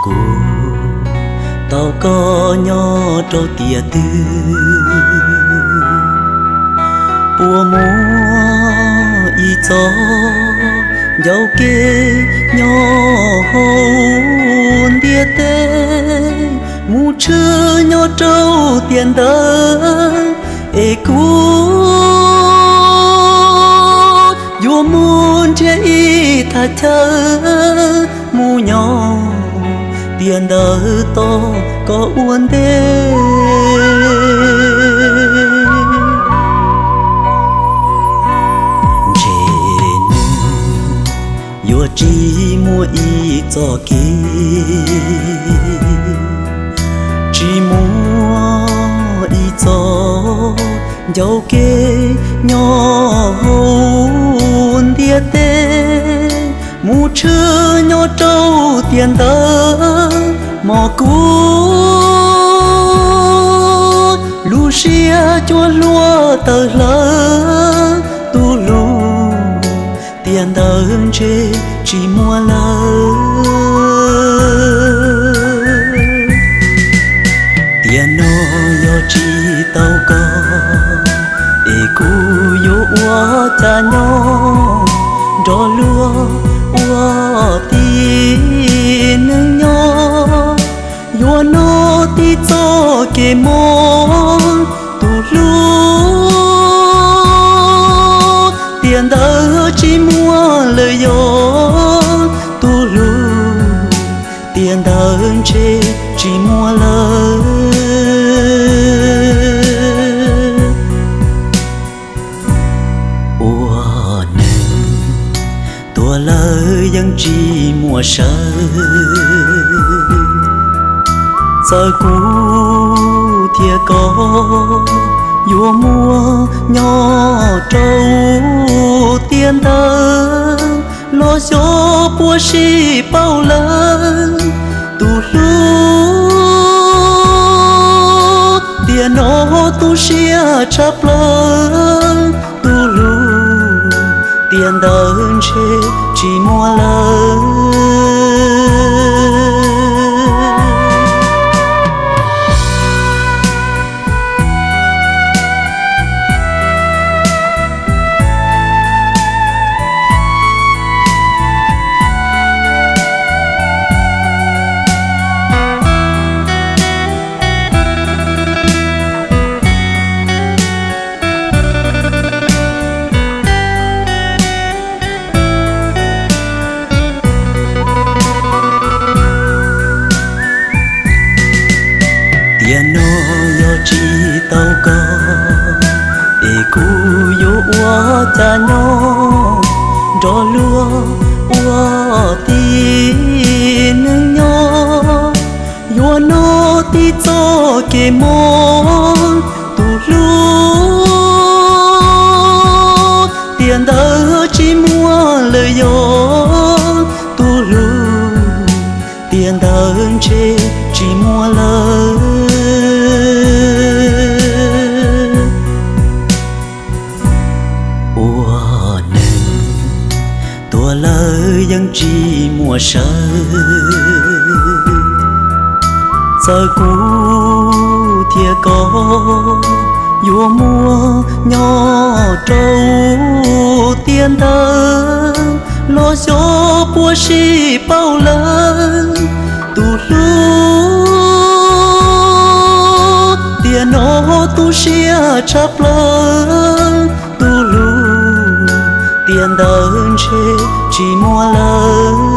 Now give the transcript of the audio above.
Kuv tau koj nyob rau tiam twg? Puas muaj ib txoj ncauj kev nyob hauv ntiaj teb, mus tshwm nyob rau tiam ntawd, es kuv yuav mus nrhiav ib thaj chaw mus nyob tiam ntawd tos koj ua ntej. Ntshe nws yuav tsis muaj ib txoj kev, tsis muaj ib txoj ncauj kev nyob hauv ntiaj teb, mus tshwm nyob rau tiam ntawd, mos kuv lub siab cuag hlua tawm hlawv tus hlub, tiam ntawd ntshe tsis muaj lawm. Tiam no yog tsis tau koj, es kuv yuav ua cas nyob nrog luag ua tib neeg nyob. Yuav noj tib txoj kev mob tus hlub, tiam ntawd tsis muaj lawm yog tus hlub, tiam ntawd ntshe tsis muaj lawm. Ua neeg tuag lawm yeej tsis muaj sawv, txawm kuv thiab koj yuav muaj nyob rau tiam ntawd, los xyov puas sib pauj lawm tus hlub. Tiam no tu siab tshaj plaws tus hlub, tiam ntawd ntshe tsis muaj lawm. Tiam no yog tsis tau koj, es kuv yuav ua cas nyob nrog luag ua tib neeg nyob. Yuav noj tib txoj kev mob tus hlub, tiam ntawd tsis muaj lawm yog tus hlub, tiam ntawd ntshe tsis muaj lawm. Ua neeg tuag lawm yeej tsis muaj sawv, txawm kuv thiab koj yuav muaj nyob rau tiam ntawd, los xyov puas sib pauj lawm tus hlub. Tiam no tu siab tshaj plaws tus hlub, tiam ntawd ntshe tsis muaj lawm.